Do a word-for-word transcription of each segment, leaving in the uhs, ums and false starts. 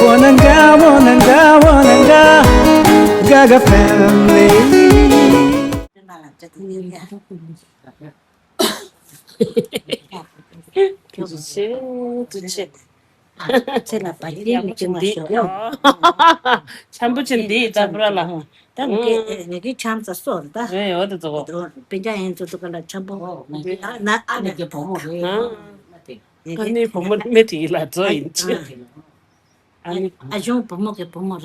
Wananga, wananga, wananga, Gaga family. ཐུགས་རྗེ་ཆེ། ཐུགས་རྗེ་ཆེ། ཚེ་ལ་བར་ཆད་མི་འབྱུང་བ་ཤོག་འཆམ་པོ་ཆེ་འདི་ཙམ་པ་ལ། ད་ངས་ངས་ཀྱི་འཆམ་ས་སོར་ད། ཨེ་འོ་དེ་ཚོ། བེ་ཅ་ཡན་ཚོ་ཚོ་ག་ལ་འཆམ་པོ། ན་ན་ཨ་ནེ་གི་བུ་མོ་རེད། ཨ་ནེ་བུ་མོ་མེ་དེ་ཡི་ལ་ཚོ་ཡིན་ཆེ། ཨ་ནེ། ཨ་ཞང་བུ་མོ་གི་བུ་མོ་ར།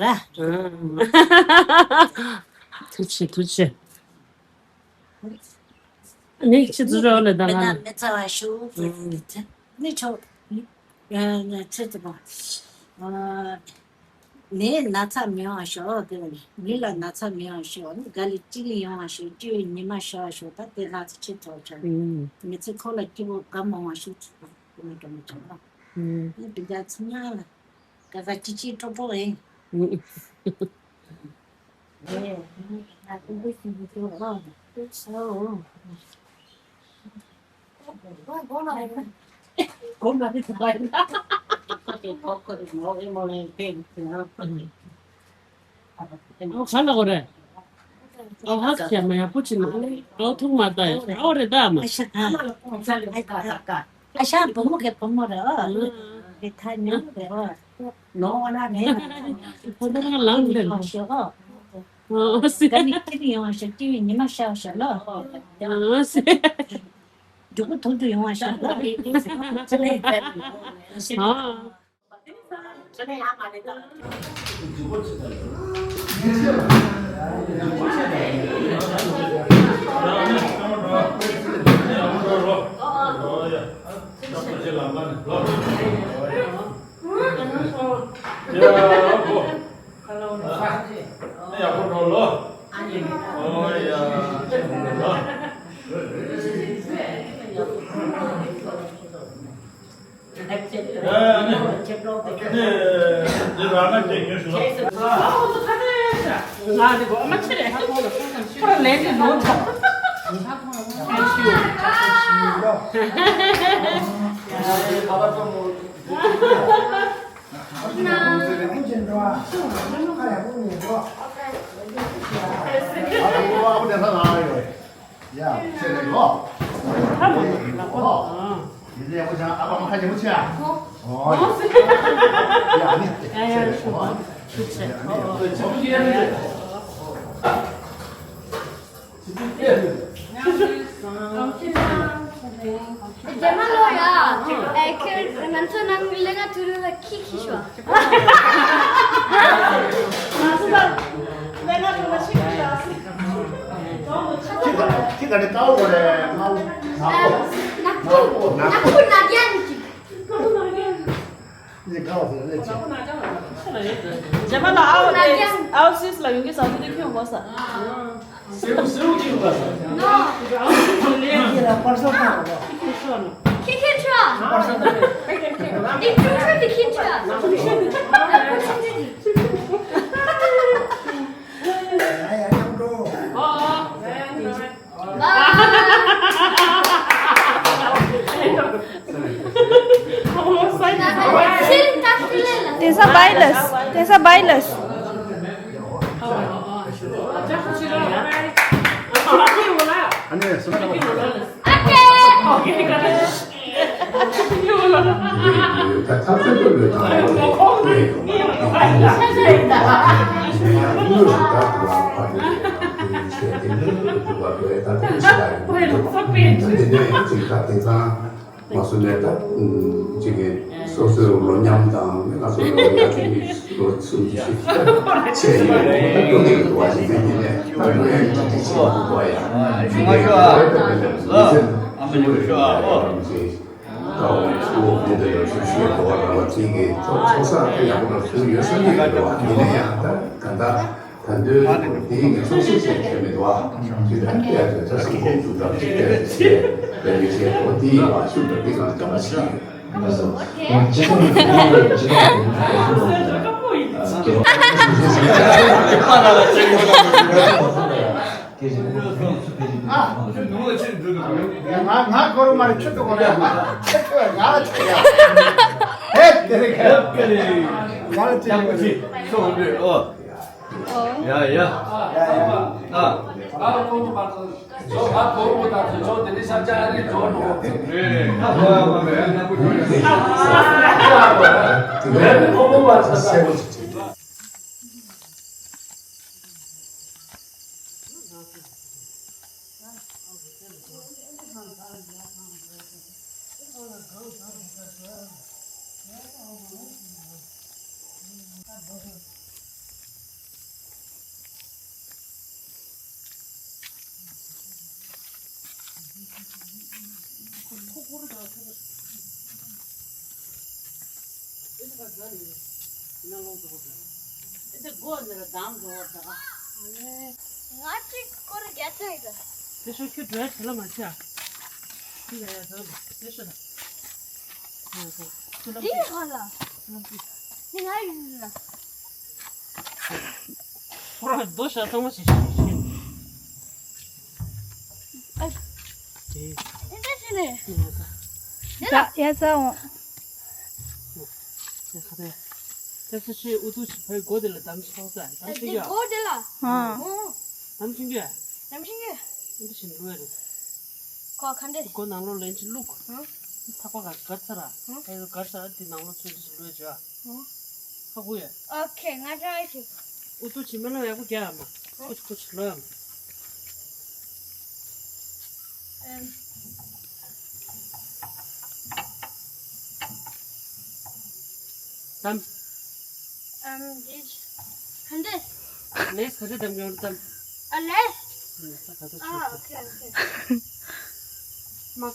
ཐུགས་རྗེ་ཆེ། ཐུགས་རྗེ་ཆེ། ནི་ཁྱི་ཚོ་རོགས་ལ་ད་ང་ལ། མི་ཚ་བ་ཤུགས་ནི་ཆོག་ཚེ་ཚོ་པ། ནི་ན་ཚ་མི་ཡོང་ཤོག་དེ་ནི་ལ་ན་ཚ་མི་ཡོང་ཤོག་ནི་ག་ལི་ཅི་ལི་ཡོང་བ་ཤོག་ཅི་ཡོད་ཉི་མ་ཤར་བ་ཤོག་ད་དེ་ལ་ཚ་ཆེ་ཚོགས་ཆོག་མི་ཚེ་ཁོ་ལ་སྐྱིད་པོ་ག་མང་བ་ཤུགས་ཚོགས་ནི་འགྲོ་མི་ཆོག་ནི་དེ་འདྲ་ཚང་མ་ལ། ག་ས་ཅི་ཅི་ཀྲོ་པོ་ཨེ། ག་ལ་གོ་རེད། ཨོ་ཧ་ཁྱེད་མ་ཡག་པོ་ཅི་ན། ཨོ་ཐུག་མ་ད་ཡ། ཨོ་རེད་ད་མ། ཨ་ཤ་བུ་མོ་གི་བུ་མོ་རེད། ཨོ་གི་ཐ་ཉོ་རེད། ཨོ་ནོ་ཨ་ན་ནེ་ཁོ་ད་རང་ལངས་འདི་ལ་ཤོག་ཨོ་སི་ག་ནི་ཏི་ཡོང་ཤོག་ཏི་ཉི་མ་ཤར་ཤོག་ལོ། ཨོ་སི་མགྱོགས་པོ་ཐུག་ཐུག་ཡོང་ཤོག་ལོ། ཨོ། ཡ། ཁྱེད་ནི་ལོ། ཧ་མོ་ལ་པོ། ཡིན་ནའི་ཡག་པོ་བྱ། ཨ་ཕ་མ་ཁ་ཉན་པོ་བྱེད་ཨ། ཨོ། ཡ་ནི། ཡ་ཡ། ཁྱེད་ནི་ལོ། ཡ་ནི། རྗེས་མ་ལོ་ཡ། ཨེ་ཁྱེད་ང་ཚོ་ནང་ལས་ང་ཐུ་རུ་ལ་ཁྱི་ཁྱི་ཤོག་ཁྱི་ག་ནས་ཀའོ་གོ་ལེ། ནག་པོ། ནག་པོ་ནག་པོ་ནག་ཡང་ཅིག་ནི་ཀའོ་ཟེར་ལེ་ཅིག་རྗེས་མ་ལ་ཨའོ་དེ་ཨའོ་སིས་ལ་ཡོང་གི་ས་དེ་ཁྱོད་གོ་ས། སེའུ་སེའུ་ཅིག་ཡོད་པ། ཁྱི་ཁྱི་ཁྱི་ཁྱི་ཁྱི་ཁྱི་ཁྱི་ཁྱི་ཁྱི་ཁྱི། དེང་སང་བྷའི་ལས། དེང་སང་བྷའི་ལས། ང་ཚོ་ནས་ད་ཅིག་གི་སོ་སོའི་ལོ་མཉམ་དང་ང་ཚོ་ལོ་ཡ་གི་ལོ་གསུམ་ཅིག་ཆེ་ཡིན་ད་དུང་ནས་ད་ལོ་ཡ་གི་ཅིག་ཆེ་ཡིན་པ་ཡ་ད་ལོ་ཡ་གི་ཅིག་ཆེ་ཡིན་པ་ཡ། ད་འོ་ཚོ་བོད་དེ་ལ་ཚོ་ཤེས་དགོས་པ་ར་བ་ཅིག་གི་ཚོ་ཚོ་ས་དེ་ཡག་པོ་ལ་ཚུར་ཡོད་ས་མེད་ཀྱི་རེད་བ། ཡིན་ན་ཡང་ད་ག་ད། ད་དུང་དེའི་ངས་ཚོགས་ཞིབ་བྱས་བྱས་མི་འདུག་ཨ། ཅི་ད་ལྟ་ཡ་ཚོད་ཚ་སུ་ཁོང་ཚོ་དང་ཅི་ལྟ་ཡ་ཅི་ལྟ་ཡ་ལས་མི་བྱེད་འོ་དེ་ཡིན་པ་ཤུགས་དང་དེ་གང་ལྟ་བ་ཞིག་ཡིན། ང་ང་ཁོ་རང་མ་རེད་ཁྱོད་ཚོ་གོ་རེད་ང་ཁྱོད་ཚོ་ང་ཁྱོད་ཡ། ཧེ་དེ་རེད་ཁ། ཧེ་དེ་རེད། ཡང་ཅི་ཡང་ཅི་སོང་འདུག་ཨོ། ཡ་ཡ། ཡ་ཡ། ཨ། ང་གཅིག་སྐོར་རྒྱ་ཚོད་ཡིན། དེ་ཤོག་ཁྱོད་འགྲོ་ཡ་བྱེད་ལ་མ་བྱ། འདི་ལ་ཡ་ཚོད་དེ་ཤོག་ལ། འདི་ཧ་ལ། འདི་ང་ཡིན་ལ། ཁོ་རང་རྡོ་ཤ་ཚང་མ་ཞིག་ཞིག་ཞིག་ཨ། དེ། དེ་འདྲ་ཞིག་ནས། ཡ་ཡ་ཚ་འོང་། ཡ་ཁ་དེ། ད་ཚོད་ཤེས་ཨུ་ཏུ་ཞིག་བའི་སྒོ་དེ་ལ་འདམ་ཆགས་ས་འདམ་ཆགས་ཡ། སྒོ་དེ་ལ། ཨ། འདམ་ཆགས་ཡ། འདམ་ཆགས་ཡ། ཨུ་ཏུ་ཞིག་འགྲོ་ཡ་རེད། ཁོ་ཁ་འདྲ། སྒོ་ནང་ལོགས་ལན་ཅིག་བླུག་ཧུམ། ཐག་པ་ག་གར་ཚར་ར། ཧུམ། ཨེ་གར་ཚར་ར་དེ་ནང་ལོགས་ཚོད་འདི་ཞིག་ལོས་བྱོས་ཨ། ཧུམ། ཧ་གོ་ཡ། ཨོ་ཁེ་ང་ཏྲའི་ཞིག་ཨུ་ཏུ་ཆི་མེ་ལོ་ཡག་པོ་རྒྱག་ཨ་མ། ཧུམ། ཁོ་ཆི་ཁོ་ཆི་ལོ་ཡ་མ། ཨེམ། དམ། ཨམ་ཇི། ཧན་ཏེ། ལེས་ག་ཚོད་དམ་གྱོང་དམ། ཨ་ལེས། ཨ་ད་ག་ཚོད་ཨ་ཆོག་ཨོ་ཁེ་ཨོ་ཁེ། མ།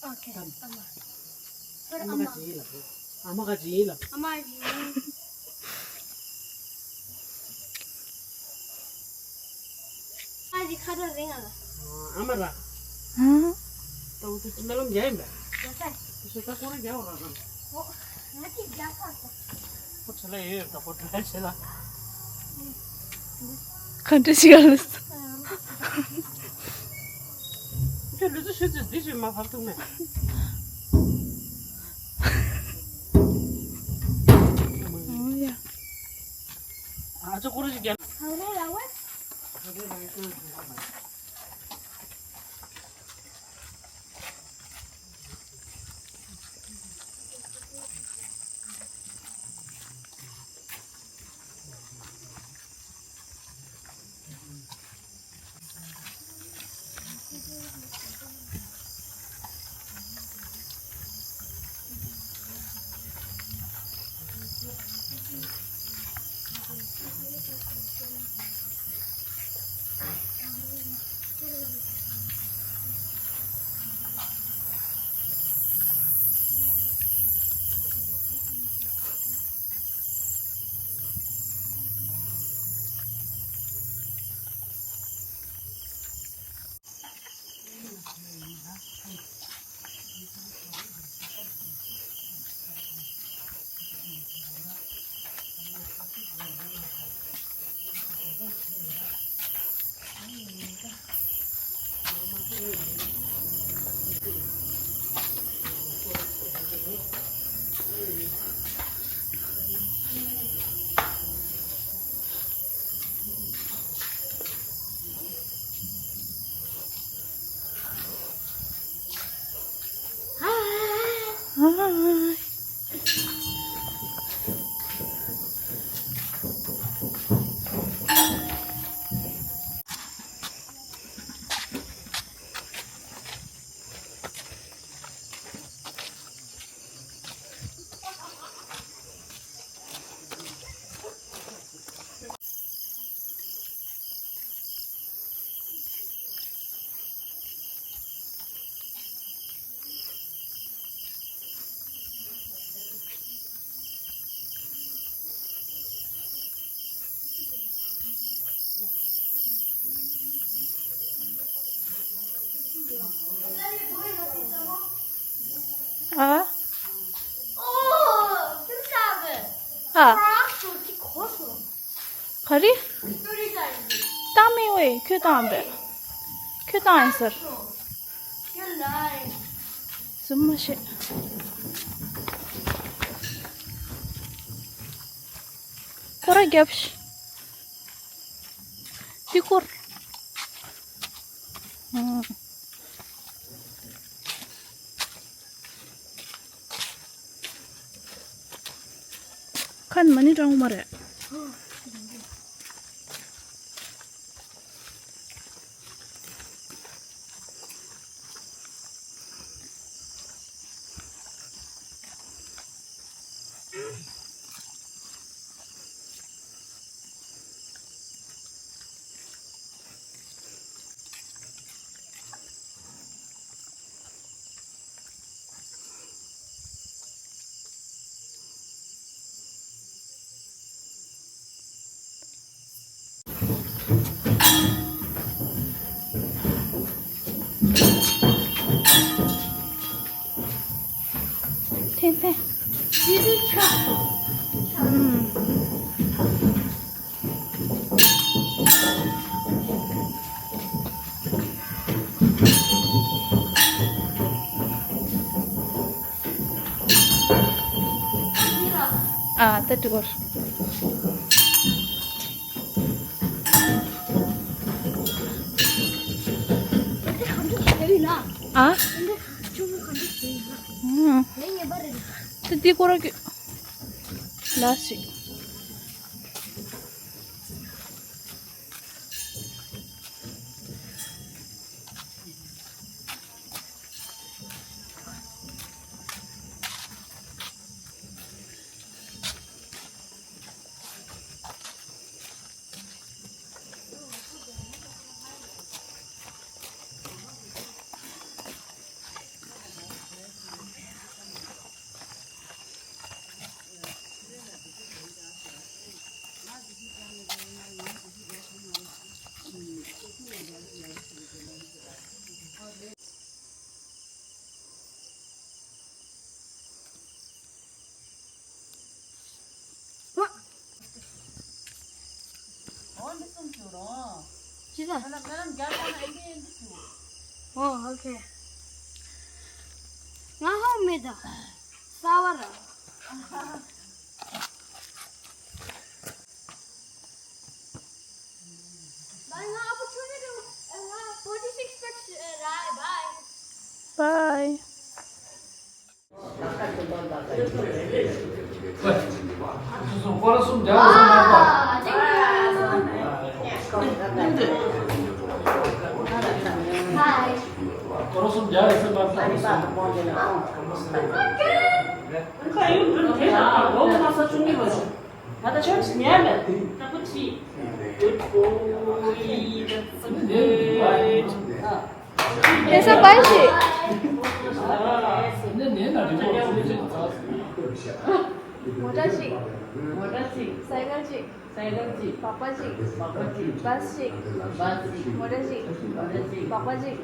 ཨོ་ཁེ། ཨ་མ། ཨ་མ་ག་ཅི་ཡིན་ལ། ཨ་མ་ག་ཅི་ཡིན་ལ། ཨ་མ་ཡིན། ཨ་ཅི་ཁ་ཐོག་རིང་ང་ལ། ཨ་མ་ར། ཧུམ། ད་འུ་ཚོ་སྨོན་ལམ་རྒྱག་ཡིན་པས། རྒྱག་ས། ཁྱོད་ད་ཁོ་རང་རྒྱག་བ་ར་ར། ཨོ། ང་ཅི་རྒྱག་ས་ད། ཁོ་ཁྲེལ་ལ་ཡོད་ཡོད་ད་ཁོ་འགྲོ་ཡ་བྱེད་ལ། ག་འདྲ་ཞིག་ཨ་ལ། ཁྱོད་ལུས་ཚོ་ཤུ་ཚོད་འདི་ཞིག་མ་ཕབ་ཐུབ་མེད། ཨོ་ཡ། ཨ་ཅོ་ཁོ་རང་ཞིག་རྒྱག་ག་རེ། བཏང་མི་འོས་ཁྱོད་བཏང་བས། ཁྱོད་བཏང་ཡིན་ཟེར། སུ་མ་ཤེས། ཁོ་ར་རྒྱབ་ཤི། དེ་སྐོར། ཁ་ནི་མ་ནི་ཀྲང་མ་རེད། ཐེ་ཐེ། ཨུམ། ཨ། ད་འགྲིག་གོ། ཨ། ད་འདི་སྐོར་གྱི་ལ་ཞིག་ཨོ། ཨོ། ཨོ་ཁེ། ང་ཧོ་མེད་ད། ས་བ་ར། Bye, ང་ཨ་ཕོ་ཆུང་ནས་རེད། ང་forty six pack ར། Bye. Bye. ལྷ་ས་པ་ཞིག་མོ་ཊ་ཞིག་མོ་ཊ་ཞིག་སའི་ཀལ་ཞིག་སའི་ཀལ་ཞིག་སྦག་སྦག་ཞིག་སྦག་སྦག་ཞིག་བྷ་སི་ཞིག་སྦག་སྦག་ཞིག་མོ་ཊ་ཞིག་མོ་ཊ་ཞིག་སྦག་སྦག་ཞིག་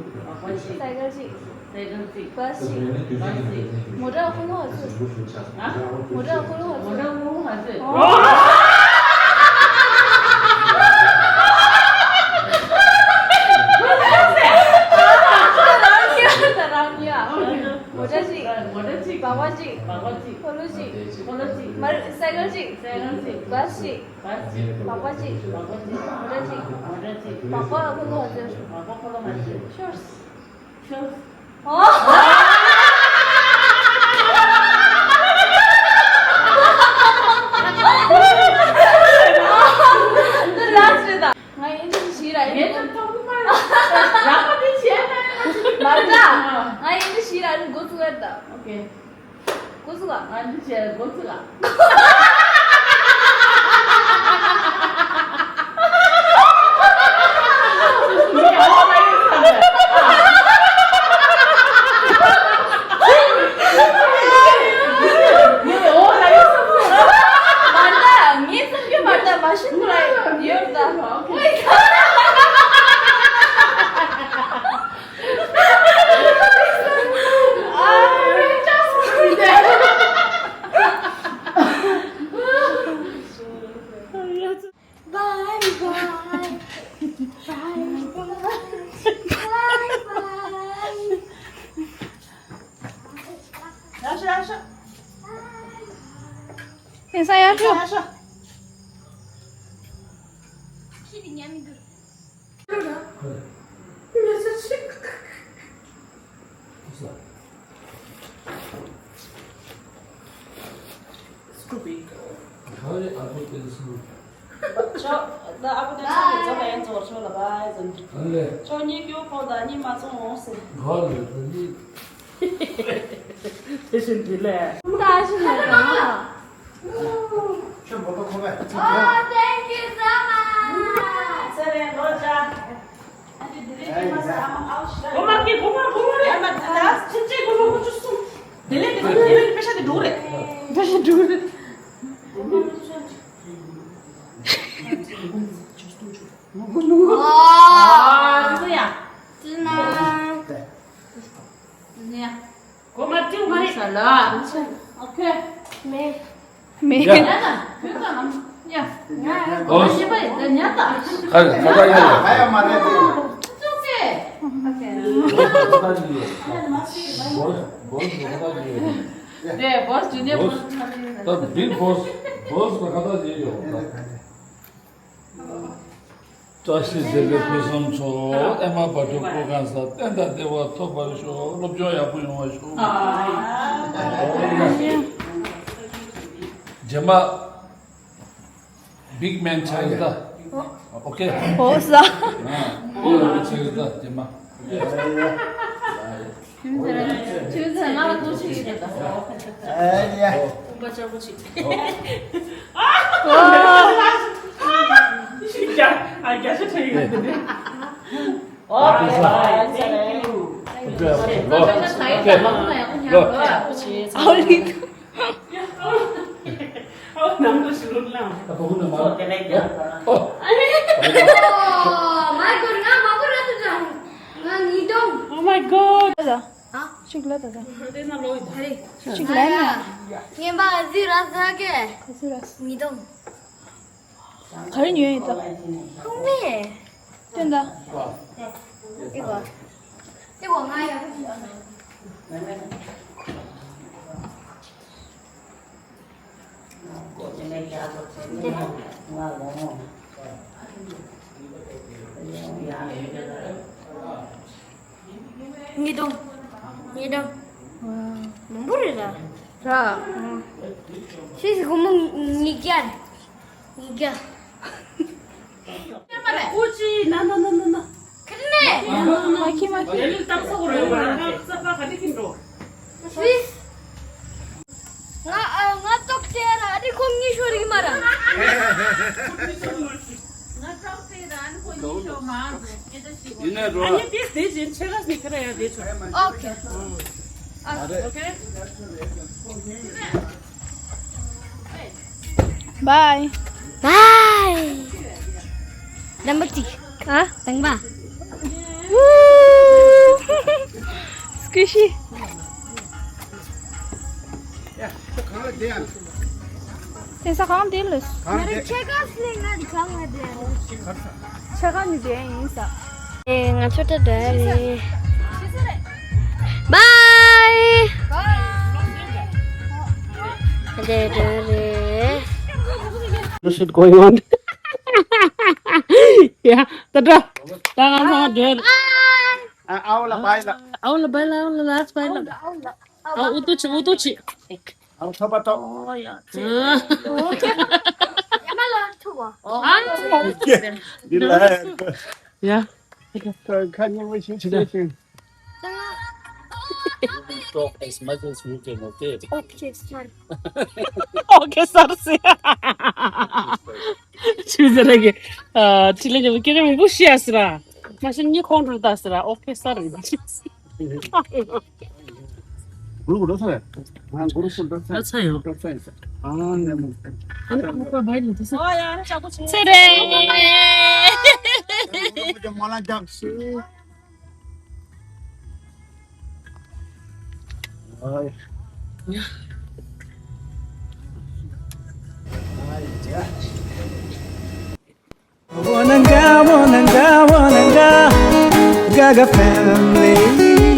སའི་ཀལ་ཞིག་སའི་ཀལ་ཞིག་བྷ་སི་ཞིག་བྷ་སི་ཞིག་མོ་ཊ་ཀུ་ལུ་ཧ་ཚོད། ཨ། མོ་ཊ་ཀུ་ལུ་ཧ་ཚོད། མོ་ཊ་ཀུ་ལུ་ཧ་ཚོད། ཨོ། རང་ཡ། རང་ཡ། མོ་ཊ་ཞིག་མོ་ཊ་ཞིག་སྦག་སྦག་ཞིག་སྦག་སྦག་ཞིག་ཀུ་ལུ་ཞིག་ཀུ་ལུ་ཞིག་མ་རེད། སའི་ཀལ་ཞིག་སའི་ཀལ་ཞིག་བྷ་སི་ཞིག་བྷ་སི་ཞིག་སྦག་སྦག་ཞིག་སྦག་སྦག་ཞིག་མོ་ཊ་ཞིག་མོ་ཊ་ཞིག་སྦག་སྦག་ཀུ་ལུ་ཧ་ཚོད། སྦག་སྦག་ཀུ་ལུ་ཧ་ཚོད། ཤོར། ཨོ། འདི་ལ་ཅི་ད། ང་ཡིན་འདི་ཞིག་ར་ཡིན། ངས་ད་ཐོག་མ་རག་པ་འདི་བྱས་ན་ཡང་ང་ཅི་མ་རེད་ད། ང་ཡིན་འདི་ཞིག་ར་ཡིན། འགོ་ཚུགས་ཡ་ད། ཨོ་ཁེ། འགོ་ཚུགས་ཨ། ང་འདི་བྱས་འགོ་ཚུགས་ཨ། ས་ཡར་ཤོག་ཁྱི་དེ་ཉན་མི་འདུག Stupid. ཁྱོད་ད་ཨ་ཁུ་ད་ཆ་གི་རྫོགས་ལ་ཡན་རྫོགས་ཆོག་ལ་བའི་ཟིན། ཨ་ལེ། ཁྱོད་གཉིས་ཀྱོ་ཁོང་ད་གཉིས་མ་ཚོང་འོང་ཟེར། ག་ལེ་ད་གཉིས། དེ་བཞིན་དེ་ལས། ད་ཨ་ཤི་ལ་ད། ཁྱོད་མོ་ཏོ་ཁོ་བས། Oh, thank you so much. ཚེ་རིང་ལོ་བཅུ། གོ་མ་གི་གོ་མ་གོ་མ་རེད། ཨ་མ་ད་ཕྱིན་ཆད་གོ་མ་གོ་ཆུ་སོང་། དེ་ལས་དེ་དེ་ལས་པེ་ཤ་དེ་འགྲོ་རེད། པེ་ཤ་འགྲོ་རེད། ཨ་ཙི་ཡ། ཙི་ན། ཙི་ན་ཡ། གོ་མ་ཏིང་མ་རེད། ས་ལ། ཨོ་ཁེ། མེ། མེ། ཡ་ད། བུ་ག་ལམ། ཡ། ང་ཡ་གོ་མ་ཤེས་པ་ཡི་ད་ཉ་ད། ཁ་ཁ་ད་ཡ། ཁ་ཡ་མ་རེད་དེ། ཙོག་ཙེ། ཨོ་ཁེ། བོ་ཁ་ད་ཡི་ཡོད། བོ་བོ་ཁ་ད་ཡི་ཡོད། དེ་བོ་ཇུ་ནི་བོ་ཁ་ད་ཡི་ཡོད། ད་བིག་བོ་བོ་ཁ་ད་ཡི་ཡོད། བཀྲ་ཤིས་བདེ་ལེགས་ཕུན་སུམ་ཚོགས། ཨེ་མ་བ་དྲུག་སྐུ་གང་ཟག་བསྟན་དང་བདེ་བ་ཐོབ་པར་ཤོག་སློབ་སྦྱོང་ཡག་པོ་ཡོང་བར་ཤོག་རྗེས་མ་བིག་མེན་ཆགས་ཡོད་ད། ཨོ་ཁེ། ཨོ་ས། ཨོ་ཆགས་ཡོད་ད་རྗེས་མ། ཁྱོད་ཚོས་ང་ལ་ལྟོ་ཆས་ཡོད་ད། ཨ་ཡ། ཨོ་པ་ཅག་པོ་ཆིག་ཨ་རྒྱ་ཆ་ཆ་ཡོད་ད། ཨོ་ཁེ་ས། ཨོ་ཁེ། ཨོ་ལི། ཨོ་ནང་དུ་ཞུ་རུག་ལང་། ཨ་ཕོ་ཁུ་ན་མ། ཨོ་དེ་ལས་རྒྱ། ཨོ། Oh my god, ང་མ་གོ་ར་ཏུ་ཅང་། ང་ཉིས་སྟོང་། Oh my god. ཨ། ཅིག་ལ་ད་ད། དེ་ན་ལོ་ཡི་ད། ཅིག་ལ་ན། ངན་པ་ཨ་ཟི་ར་ས་ཀེ། ཨ་ཟི་ར་ས། ཉིས་སྟོང་། ག་རེ་ཉོས་ཡིན་ད། ཁུང་མེ། སྟོན་ད། ཨི་གོ། ཨི་གོ་ང་ཡ། ཉིས་སྟོང་། ཉིས་སྟོང་། མང་པོ་རེད་ར། ར། ཤི་ཤི་སྒོར་མོ་ཉིས་བརྒྱ། ཉིས་བརྒྱ། ཨུ་ཅི་ན་ན་ན་ན་ན། ཁྱེར་ནས། མ་ཁྱི་མ་ཁྱི། ཡ་ལི་ཏང་ས་གོ་རེ་བ་ང་ས་པ་ག་དེ་ཁྱིམ་འགྲོ། ཤི། ང་ཨ་ང་ཏོག་ཅེ་ར་ཨ་ནི་ཁོང་གཉིས་ཤོར་གི་མ་ར། ཡིན་ནའི་འགྲོ། ཨ་ནི་དེ་དེ་བཞིན་ཆེ་ག་སི་ཁ་ར་ཡ་དེ་ཆོ། ཨོ་ཁེ། ཨོ་ཁེ། བའི། བའི། ནམ་པར་གཅིག་ཨ། དང་པ། སྐུ་ཤི། ཡ། ཁྱོད་གང་ལ་བསྡད་ཡ། དེ་ས་གང་དེ་ལ། གང་ང་རེ་བསྡད། ཆེ་ག་སི་ལེ་ང་རེ་གང་ལ་བསྡད་ཡ། ཆེ་ག་ནི་བསྡད་ཡིན་ས། ཨེ་ང་ཚོ་ད་འདྲ་རེད། བའི། འདྲ་འདྲ་རེད། This is going on. Yeah, ད་འདྲ། ད་ང་ཚོ་འདྲ་རེད། ཨ་ཨའོ་ལ་བའི་ལ། ཨའོ་ལ་བའི་ལ། ཨའོ་ལ་ལ་བའི་ལ། ཨའོ་ཨུ་ཏུ་ཆི་ཨུ་ཏུ་ཆི། ཨའོ་ཐོབ་པ་ཐོབ། ཨོ་ཡ། ཨ་ལ་ཐུ་བ། ཨ་འདི་ལ། ཡ། ཁ་ཉེ་བ་ཞིག་ཆི་ཆི། Talk as much as you can, okay? Okay, sir. Okay, sir. ཆུ་ཟེར་གི་ཨ་ཆི་ལེ་ཉེ་བ་ཀེ་རེ་མང་པོ་ཤི་ཡ་སི་ར། མ་ཤི་ནི་ཁོང་འགྲོ་ད་སི་ར། Okay, sir. ང་གུ་རུ་སུ་རེད། ང་གུ་རུ་སུ་འགྲོ་ཚར་ཡོད། འགྲོ་ཚར་ཡོད། ཨ་ནེ་མོ། ཨ་ནེ་མོ་ཁོ་བའི་ལ་དུ་སུ། ཨོ་ཡ་ཨ་ནེ་ཅག་པོ་ཆེ། ཚེ་རེ། མོ་ལ་རྒྱག་སུ། ཨ་ཡ། ཨ་ཡ། Wananga, wananga, wananga, Gaga family.